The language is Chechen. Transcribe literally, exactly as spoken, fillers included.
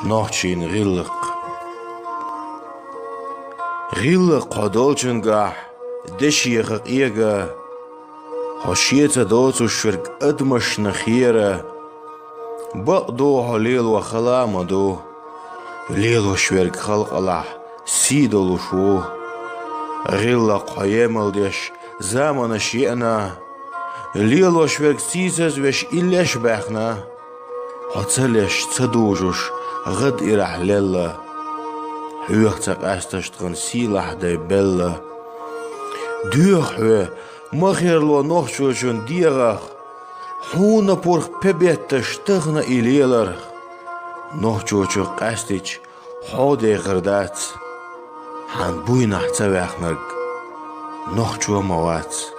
Нохчийн гӀиллакх. ГӀиллакх хьо долчунгахь, дешеха къега, хьо шеца доцуш верг адамашна хера. Бакъду, хьо лело хала ма ду, лелош верг халкъалахь сий долуш ву. ГӀиллакх хьо емал деш заманаш еана, лелош верг сийсаз веш иллеш а баьхна. Хьо ца леш, ца дужуш, гӀад ирахь лелла, хьоьха ца къаьсташ тхан сийлахь дай белла. Доьху хьоь, ма херло нохчочун дегӀах, хьуна пурх пе бетташ тахана и леларх. Нохчочух къаьстича, хьо дехар дац, хьан буйнахь ца ваьхнарг нохчо ма вац.